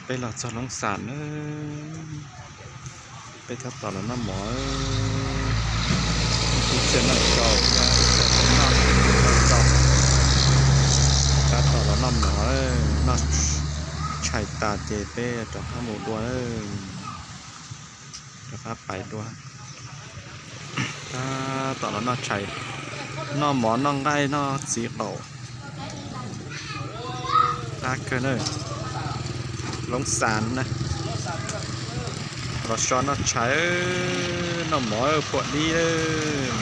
Peb los txog Loob Xas na, peb tab tom los noj mov, ib txhia noj tsau, ib txhia noj tsau. Tab tom los noj mov, noj tshais tas ces peb rov qab mus dua, rov qab pais dua. Tab tom los noj tshais, noj mov noj nqaij noj txiv qaum. Qab kawg na, Loob Xas na, los so noj tshais, noj mov phuam dib,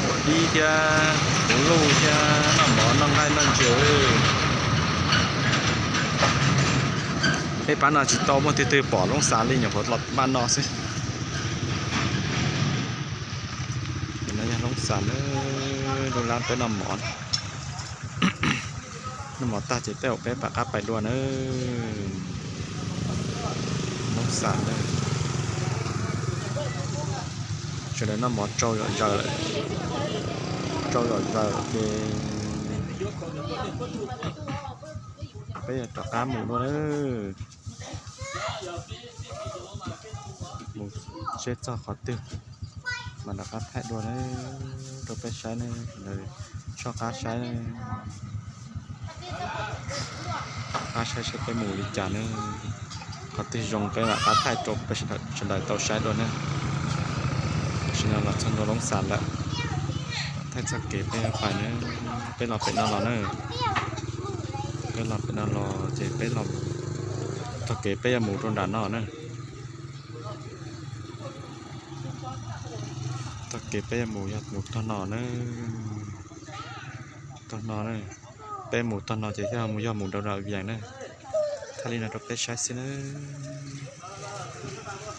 phuam dib thiab kuv luj thiab noj mov noj nqaij noj ntses. Peb pab no tsis tau muaj twg twg pom Loob Xas li, nyuam qhuav los pab no xwb. No yog Loob Xas na, lub lab peb noj mov. Noj mov tag ces tej zaum peb rov qab pais dua na. Loob Xas na, sawv daws noj mov tsau zom zaws lawm, tsau zom zaws lawm ces peb yuav rov qab mus dua na. Mus seb txog qhov twg mas rov qab thaij dua na, rau peb saib ne, soj qab saib, qab saib saib peb mus li cas ne. Qhov twg zoo peb mam rov qab thaij rau peb sawv daws tau saib dua ne. Tam sim no los txog ntua Loob Xas lawm, thaij txoj kev peb yuav pais na. Peb los pem no los na, peb los pem no los ces peb los, txoj kev peb yuav mus rau nram no na. Txoj kev peb yuav mus yog mus tog no na, tog no na. Peb mus tog no ces yog mus, yog mus rau nram Vias na. Thaij li no rau peb saib xwb na.